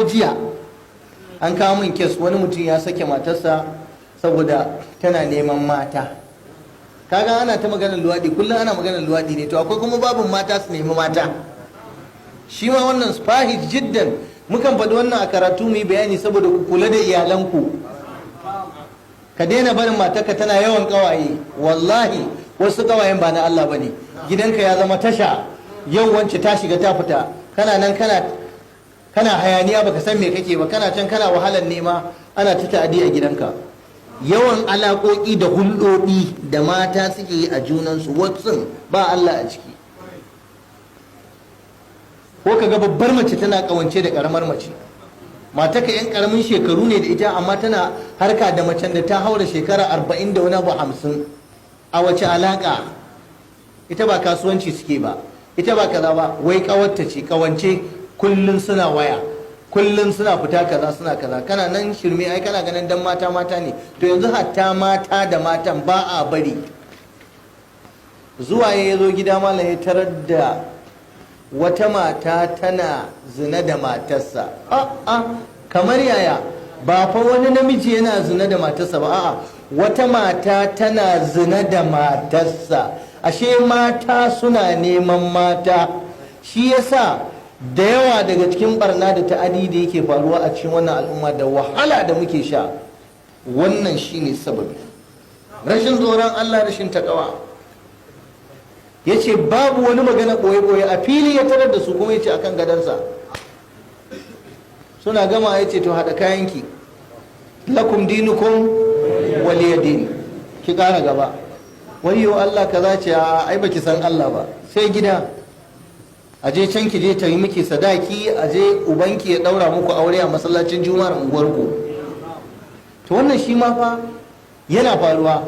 Jiya an kawo min case, wani mutum ya sake matarsa saboda tana neman mata. Kaga ana ta maganar luwaɗi, kullum ana maganar luwaɗi ne. To, akwai kuma babin mata su nemi mata. Shi ma wannan فاحش جدا. Mukan faɗi wannan a karatu, mu yi bayani saboda ku kula da iyalanku. Ka daina barin matarka tana yawan ƙawaye. Wallahi wasu ƙawayen ba na Allah bane. Gidanka ya zama tasha, yau wance ta shiga ta fita, kana nan kana hayaniya, baka san me kake ba. Kana can kana wahalar nema, ana ta ta'adi a gidanka. Yawan alaƙoƙi da hulɗoɗi da mata suke yi a junansu, wasu ba Allah a ciki. Ko ka ga babbar mace tana ƙawance da ƙaramar mace. Mata ka yan ƙaramin shekaru ne da ita, amma tana harka da macen da ta haura shekara 40 da wani abu, 50. A wace alaƙa? Ita ba kasuwanci suke ba, ita ba kaza ba, wai ƙawarta ce, ƙawance, kullum suna waya, kullum suna fita kaza, suna kaza. Kana nan shirme. Ai kana ganin dan mata mata ne. To, yanzu hatta mata da matan ba a bari. Zuwa ya zo gida, malam, ya tarar da wata mata tana zina da matarsa. A a, kamar yaya? Ba fa wani namiji yana zina da matarsa ba, a'a, wata mata tana zina da matarsa. Ashe mata suna neman mata. Shi yasa da yawa daga cikin barna da ta'adi da yake faruwa a cikin wannan al'umma da wahala da muke sha, wannan shine sababi: rashin tsoron Allah, rashin takawa. Ya ce babu wani magana ɓoye-ɓoye, a fili ya tarar da su, kuma ya ce akan gadansa suna gama. Ya ce, "To, haɗa kayanki, لكم دينكم ولي دين, ki ƙara gaba." "Wayyo Allah, kaza." Ce, "Ai baki san Allah ba. Sai gida, a je can ki je ta yi miki sadaki, a je ubanki ya daura muku aure a masallacin juma'ar unguwarku." To, wannan shi ma fa yana faruwa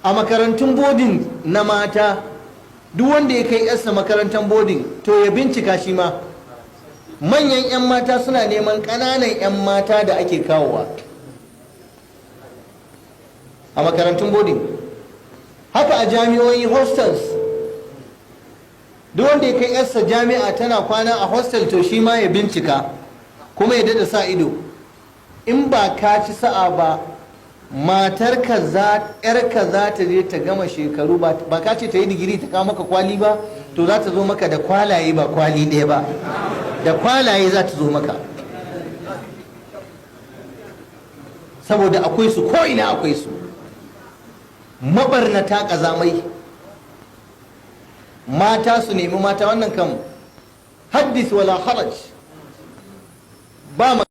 a makarantun boarding na mata. Duk wanda ya kai yarsa makarantar boarding, to ya bincika shi ma. Manyan 'yan mata suna neman ƙananan 'yan mata da ake kawowa a makarantun boarding. Haka a jami'o'i, hostels. Duk wanda ya kai yarsa jami'a tana kwana a hostel, to shi ma ya bincika kuma ya dada sa ido. In ba ka ci sa'a ba, matar ka za, yarka za ta je ta gama shekaru, ba ka ce ta yi digiri ta kawo maka kwali ba, to za ta zo maka da kwalaye, ba kwali ɗaya ba, da kwalaye za ta zo maka, saboda akwai su ko ina, akwai su, mabarnata, ƙazamai. Mata su nemi mata, wannan kam حدث ولا حرج, ba.